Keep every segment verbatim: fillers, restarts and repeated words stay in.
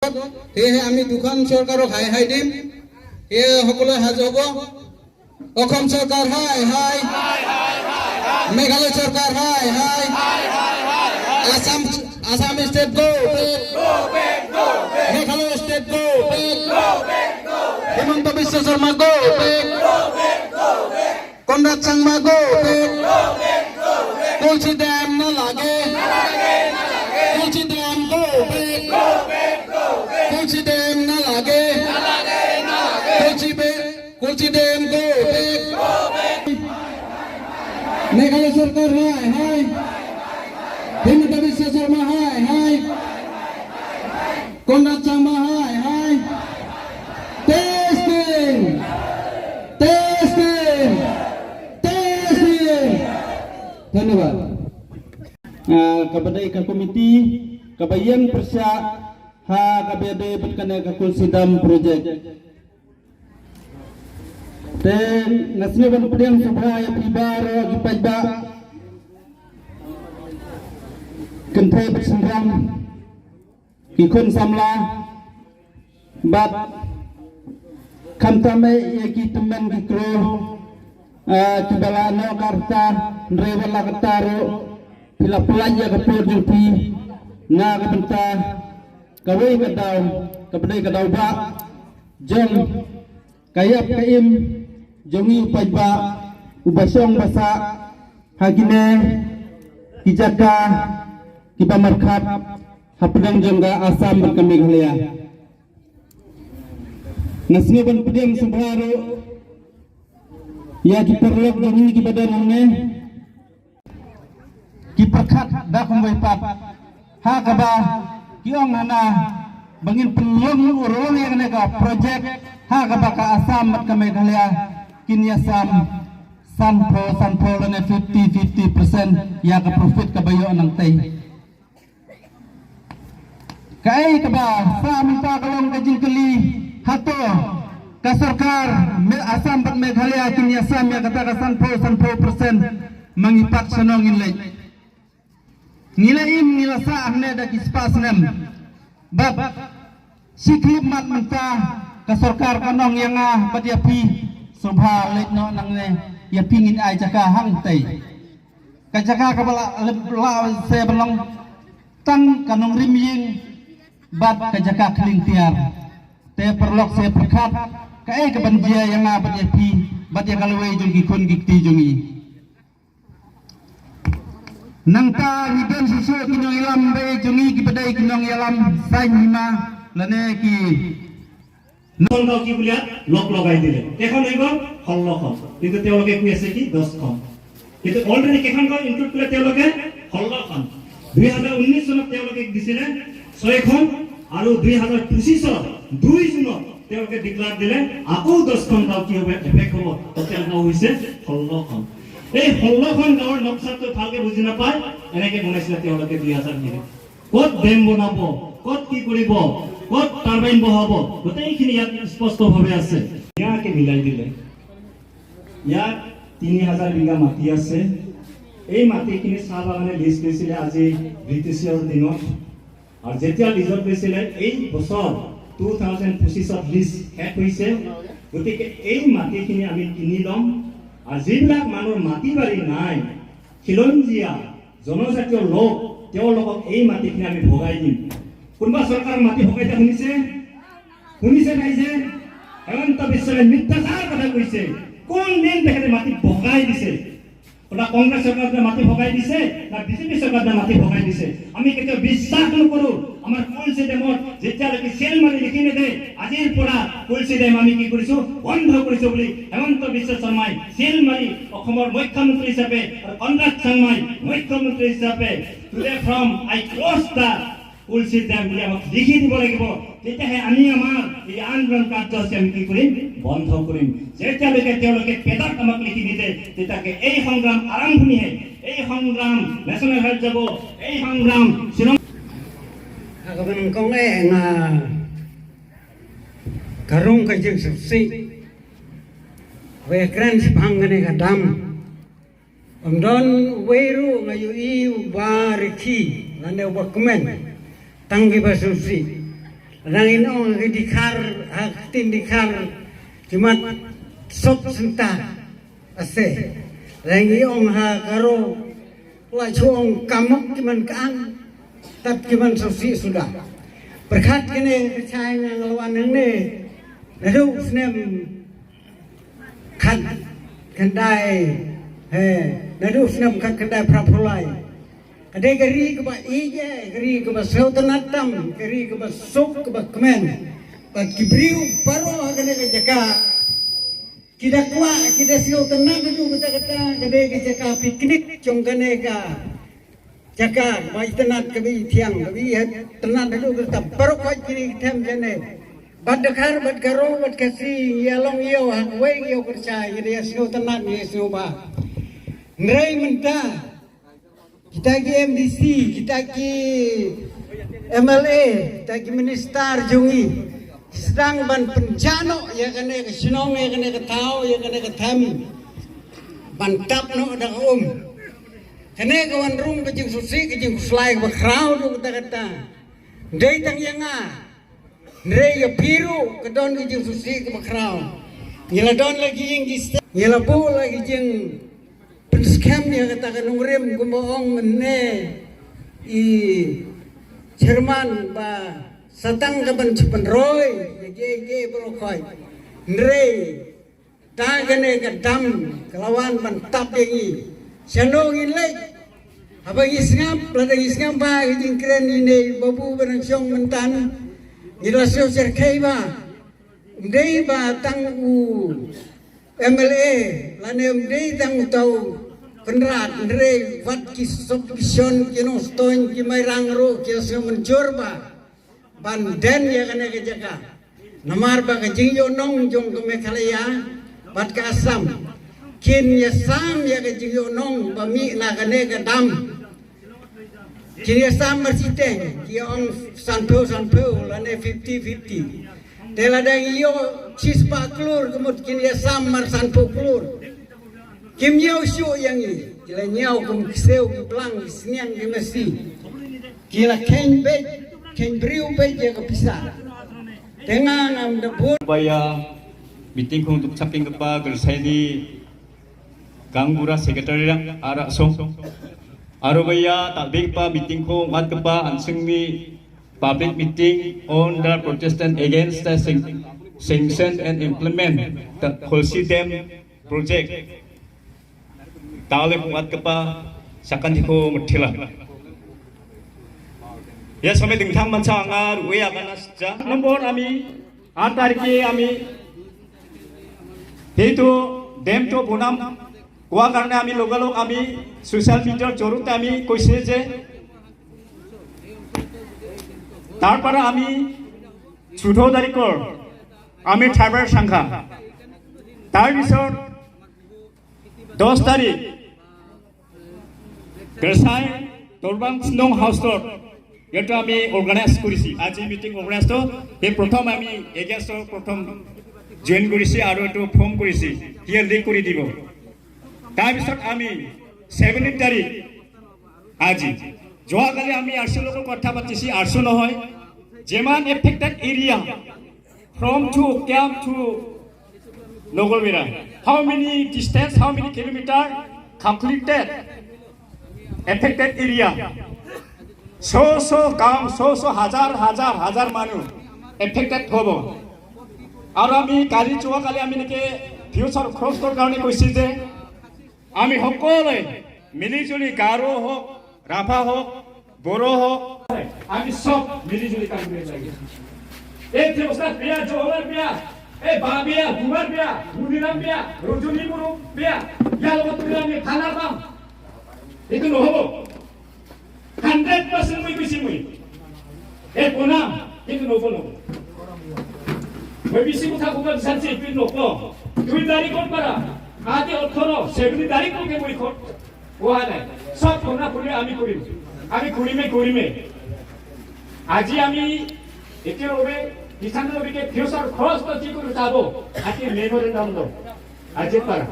সেয়েহে আমি দুখন চৰকাৰক হাই হাই দিম। সেয়ে সকলোৱে সাজু হ'ব। অসম চৰকাৰ হাই হাই, মেঘালয় চৰকাৰ হাই হাই, Assam, Assam state go back, Meghalaya state go back, Himanta Biswa Sarma go back, Conrad Sangma go back, Tulsi dam নালাগে, Tulsi dam go back, Tulsi dam নালাগে, তুলসী বে-, Tulsi dam go back. Meghalaya চৰকাৰ হাই হাই, হিমন্ত বিশ্ব শৰ্মা হাই হাই, কনৰাড চাংমা হাই হাই। তেইছ দিন, তেইছ দিন, তেইছ দিন। ধন্যবাদ। Ah, kaba dei ka komiti kaba ïeng pyrshah ha kaba dei bad kane ka Kulsi Dam project. Te nga sngew ban pdiang sngewbha ïa phi baroh ki paidbah, kynthei bad synran, ki khun samla, bad khamtam eh ïa ki tymmen ki kro, ah, kiba la noh ka rta, hynrei wat la katta ruh phi la pyllait ïa ka por jong phi na ka bynta kawei ka daw, kaba dei ka daw bah jong ka ïap ka im jong ngi u paidbah uba shong ba sah ha kine ki jaka kiba markhap hapdeng jong ka Assam bad ka Meghalaya. Nga sngew ban pdiang sngewbha ruh ïa ki paralok jong ngi kiba don hangne, ki pyrkhat da kumwei pat ha kaba ki ong hana ba ngin pynlong urlong ïa kane ka project ha kaba ka Assam bad ka Meghalaya kin ïasam sanphew sanphew lane fifty fifty percent ïa ka profit kaba ïoh nangtei. Kaei kaba sa mynta ka long ka jingkylli, hato ka sorkar Me-, Assam bad Meghalaya kin ïasam ïa kata ka sanphew sanphew percent? Ma ngi pat shano ngin leit? Ngi la im ngi la sah hangne da ki spah snem. Bad shi khyllipmat mynta ka sorkar kan ong ïa nga bad ïa phi, sngewbha leit noh nangne, ïa phi ngin ai jaka hangtei. Ka jaka kaba la, la, la se ba long tang ka nongrim ïing bad ka jaka khlieng tiar. Te paralok se pyrkhat kaei kaban jia ïa nga bad ïa phi bad ïa ka lawei jong ki khun ki kti jong ngi. Nangta ngi don shisha ki nongïalam ba ïeit jong ngi kiba dei ki nongïalam saiñ hima lane ki এখন গাঁও কি বুলি ইয়াত লগ লগাই দিলে, কেইখন হৈ গ'ল? ষোল্লখন। কিন্তু তেওঁলোকে কৈ আছে কি দহখন। কিন্তু অলৰেডি কেইখন গাঁও ইনক্লুড কৰিলে তেওঁলোকে? ষোল্লখন। দুই হাজাৰ ঊনৈশ চনত তেওঁলোকে দিছিলে ছয়খন আৰু দুই হাজাৰ পঁচিশৰ দুই জুনত তেওঁলোকে ডিক্লেয়াৰ দিলে আকৌ দহখন গাঁও কি হ'ব, এফেক্ট হ'ব। টোটেল গাঁও হৈছে ষোল্লখন। এই ষোল্লখন গাঁৱৰ নক্সাটো ভালকে বুজি নাপায়, এনেকে বনাইছিলে তেওঁলোকে দুই হাজাৰ বিশ। ক'ত ডেম বনাব, ক'ত কি কৰিব, ক'ত টাৰ্বাইন বহাব, গোটেইখিনি ইয়াত স্পষ্টভাৱে আছে। ধুনীয়াকে মিলাই দিলে। ইয়াত তিনি হাজাৰ বিঘা মাটি আছে। এই মাটিখিনি চাহ বাগানে লিজ লৈছিলে আজি ব্ৰিটিছৰ দিনত। আৰু যেতিয়া লিজত লৈছিলে, এই বছৰ টু থাউজেণ্ড পঁচিছত লিজ শেষ হৈছে। গতিকে এই মাটিখিনি আমি কিনি ল'ম। আৰু যিবিলাক মানুহৰ মাটি বাৰী নাই, খিলঞ্জীয়া জনজাতীয় লোক, তেওঁলোকক এই মাটিখিনি আমি ভগাই দিম। কোনোবা চৰকাৰৰ মাটি ভগাই দিয়া শুনিছে? শুনিছে নাই যে হিমন্ত বিশ্ব শৰ্মাই মিথ্যাচাৰ কথা কৈছে? কোন দিন তেখেতে মাটি ভগাই দিছে? কোনোবা কংগ্ৰেছ চৰকাৰে মাটি ভগাই দিছে, না বিজেপি চৰকাৰে মাটি ভগাই দিছে? আমি কেতিয়াও বিশ্বাস নকৰো। আমাৰ কুলচি ডেমত যেতিয়ালৈকে চিল মাৰি লিখি নিদিয়ে, আজিৰ পৰা কুলচি ডেম আমি কি কৰিছো, বন্ধ কৰিছো বুলি হিমন্ত বিশ্ব শৰ্মাই চিল মাৰি অসমৰ মুখ্যমন্ত্ৰী হিচাপে আৰু কনৰাড চাংমাই মুখ্যমন্ত্ৰী হিচাপে, "Today from I close the কুলচি ডেম" বুলি আমাক লিখি দিব লাগিব। তেতিয়াহে আমি আমাৰ এই আন্দোলন কাৰ্যসূচী আমি কি কৰিম? বন্ধ কৰিম। যেতিয়ালৈকে তেওঁলোকে পেটাত আমাক লিখি নিদিয়ে, তেতিয়ালৈকে এই সংগ্ৰাম আৰম্ভণিহে। এই সংগ্ৰাম নেশ্যনেল হেড যাব, এই সংগ্ৰাম Shillong Haka ban kong eh nga ka rung ka jing suk si. Wei kren si pang kane ka dam. Ym don wei ruh nga ïohi uba rikhi lane uba kmen tang kiba sngewsih. Nang in ong ha ki Dkhar, ha ki ktien Dkhar, ki mat sop synta ase. Nang in ong ha Garo, la chu ong kamok ki man ka ang, tap ki man sop si suda. Pyrkhat kane ka chai nang lawan nang ne, naduh snem khat khyndai, he, naduh snem khat khyndai phra phew lai. Ka dei ka ri kaba ïeit, ka ri kaba sngewtynnat tam, ka ri kaba suk kaba kmen. Bad ki briew baroh ha kane ka jaka ki da kwah, ki da sngewtynnat haduh katta katta, ka dei ka jaka picnic jong kane ka jaka ba itynnat, kaba ithiang, kaba itynnat haduh katta. Baroh khoit ki ri ki them jane. Bad Dkhar, bad Garo, bad Khasi, ïa long ïa ha kawei ïa kyrshai, ïa sngewtynnat, ïa sngewbha. Hynrei mynta kita ki M D C, kita ki M L A, kita ki minister jong ngi, sdang ban pynjah noh ïa kane ka shnong, ïa kane ka thaw, ïa kane ka them, ban tap noh da ka um. Kane ka wan rung ka jingsngewsih, ka jingkhuslai kaba khraw haduh katta katta. Dei tang ïa nga, hynrei ïa phi ruh ka don ka jingsngewsih kaba khraw. Ngi la don la ki jingkhuslai, ngi la buh la ki jingpynskhem ïa kata ka nongrim, kumba ong mynne i chairman ba sa tang ka ban shu pynroi ïa kiei kiei baroh khoit. Hynrei ta kane ka dam ka la wan ban tap ïa ngi. Shano ngin leit? Haba ngi sngap, lada ngi sngap ba ka jingkren ine i Babu ba nang shong mynta, ngi la sngewsarkhei ba ym dei ba tang u M L A lane ym dei tang uta u Conrad, hynrei wat ki sub-division, ki Nongstoiñ, ki Mairang ruh ki la sngewmynjur ba ban den ïa kane ka jaka. Namar ba ka jingïohnong jong ka Meghalaya bad ka Assam kin ïasam ïa ka jingïohnong ba mih na kane ka dam. Kin ïasam marshiteng, ki ong sanphew sanphew lane fifty fifty. Te lada ngi ïoh shispah klur, ka mut kin ïasam mar sanphew klur. Kim ñiew shuh ïa ngi, ki la ñiew kum ki siew, ki blang, ki sniang, ki masi. Ki la kheiñ beit, kheiñ briew beit ïa ka pisa. Te nga ngam da bun. Ba ïa meeting khong duk chaping kapa, kyrsaini Gaonbura secretary rang ara song. Aro ba ïa ta big pa meeting khong wat kapa, an sing mi public meeting on the protest and against the san-, sanction and implement the Khulsi Dam project. Tale wat kapa sakan jiko mutila. Ya, sampai dingthang mansa nga ruya kana sejak nombor ami, antar ke ami, itu dem to bonam, kua karena ami logalok ami, social media jorut ami, koise je, tarpara ami, sudo dari kor, ami travel sangka, tarpisor, দহ তাৰিখ, গ্ৰেচাই তৰবাং স্নং হাউচত ইয়াতে আমি অৰ্গেনাইজ কৰিছি। আজি মিটিং অৰ্গেনাইজটো সেই প্ৰথম আমি এগেষ্টৰ প্ৰথম জইন কৰিছি আৰু এইটো ফৰ্ম কৰিছি, সিয়ে লিড কৰি দিব। তাৰপিছত আমি ছেভেণ্টিন তাৰিখ আজি, যোৱাকালি আমি আৰচুৰ লগত কথা পাতিছি, আৰচু নহয়, যিমান affected area, from to camp to Nogolbera, how many distance, how many kilometer completed affected area? শ শ গাঁও, শ শ হাজাৰ হাজাৰ হাজাৰ মানুহ এফেক্টেড হ'ব। আৰু আমি কালি, যোৱাকালি আমি এনেকে ফিউচাৰ ক্ৰছৰ কাৰণে কৈছিল যে আমি সকলোৱে মিলি জুলি গাৰো হওক, ৰাভা হওক, বড়ো হওক, আমি সব মিলি জুলি কাম কৰিব লাগে। এই যে অৱস্থা বেয়া, জহলাৰ বেয়া, এই বা বেয়া, দুৱাৰ বেয়া, ধুনিৰাম বেয়া, ৰজনী বড়ো বেয়া, ইয়াৰ লগত তুলি আমি খানা পাম, এইটো নহ'ব। হাণ্ড্ৰেড পাৰ্চেণ্ট মই কৈছোঁ মই। এই বনাম, কিন্তু নবনাব। মই বেছি কথা ক'ব বিচাৰিছে, এইটো নকওঁ। দুই তাৰিখৰ পৰা আজি ওঠৰ, ছেভেণ্টিন তাৰিখলৈকে মই ঘৰত কোৱা নাই। সব ঘটনা কৰিলে আমি কৰিম। আমি কৰিমে, কৰিমে। আজি আমি এতিয়াৰ বাবে কিষাণ ৰবিকে ফিউচাৰ খৰচ তো কি কৰি চাব। আজি মেমৰেণ্ডাম ল। আজিৰ পৰা।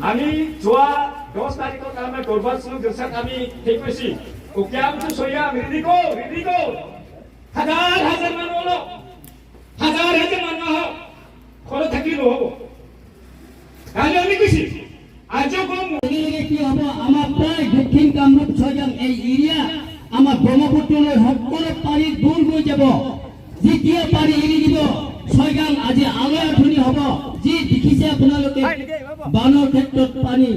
আমি যোৱা দহ তাৰিখত আমাৰ দৰবাৰ চুলুক জলচাত আমি ঠিক কৈছি। উকিয়ামটো চৈয়াম, ৰিডিকো, ৰিডিকো। হাজাৰ হাজাৰ মানুহ অলপ, হাজাৰ হাজাৰ মানুহ আহক, ঘৰত থাকি নহ'ব। কালি আমি কৈছো, আজি কম। লগে লগে কি হ'ব, আমাৰ প্ৰায় দক্ষিণ কামৰূপ ছয়গাঁও এই এৰিয়া আমাৰ ব্ৰহ্মপুত্ৰলৈ সকলো পানী দূৰ হৈ যাব। যেতিয়া পানী এৰি দিব, ছয়গাঁও আজি আলৈ আথনি হ'ব। যি দেখিছে আপোনালোকে, বানৰ ক্ষেত্ৰত পানী,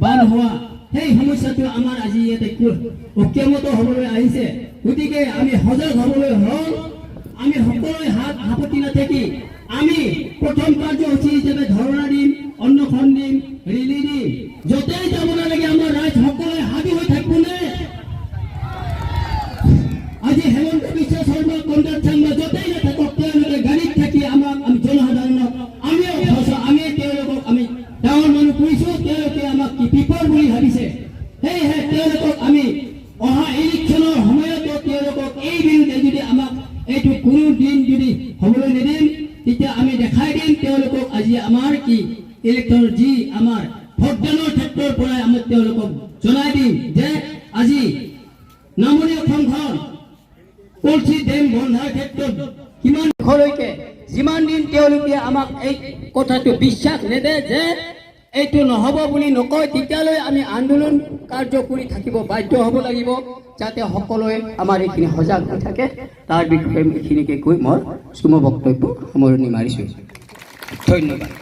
বান হোৱা, সেই সমস্যাটো আমাৰ আজি ইয়াতে কু-, উৎপন্ন হ'বলৈ আহিছে। গতিকে আমি সজাগ হ'বলৈ হ'ল। আমি সকলোৱে হাত সাবটি নাথাকি আমি প্ৰথম কাৰ্যসূচী হিচাপে ধৰ্ণা দিম, অনশন দিম, ৰেলী দিম। য'তেই যাব নালাগে, আমাৰ ৰাইজ সকলোৱে হাবি হৈ থাকিব নে? আজি হিমন্ত বিশ্ব শৰ্মা, কনৰাড চাংমা য'তেই নাথাকক, তেওঁলোকে গাড়ীত থাকি আমাক, আমি জনসাধাৰণক, আমিও ভাষা, আমি তেওঁলোকক, আমি ডাঙৰ মানুহ কৈছো, তেওঁলোকে আমাক কি পিপৰ বুলি ভাবিছে? সেয়েহে তেওঁলোকক আমি অহা ইলেকশ্যনৰ সময়তো তেওঁলোকক এই বিৰুদ্ধে যদি আমাক এইটো কোনো দিন যদি হ'বলৈ নিদিম, তেতিয়া আমি দেখাই দিম তেওঁলোকক। আজি আমাৰ কি ইলেকশ্যনৰ যি আমাৰ ভোটদানৰ ক্ষেত্ৰৰ পৰাই আমি তেওঁলোকক জনাই দিম যে আজি নামনি অসমখন কলচি ডেম বন্ধৰ ক্ষেত্ৰত কিমান খলৈকে যিমান দিন তেওঁলোকে আমাক এই কথাটো বিশ্বাস নেদে যে এইটো নহ'ব বুলি নকয়, তেতিয়ালৈ আমি আন্দোলন কাৰ্য কৰি থাকিব বাধ্য হ'ব লাগিব, যাতে সকলোৱে আমাৰ এইখিনি সজাগ হৈ থাকে। তাৰ বিষয়ে এইখিনিকে কৈ মই চমু বক্তব্য সামৰণি মাৰিছোঁ। ধন্যবাদ।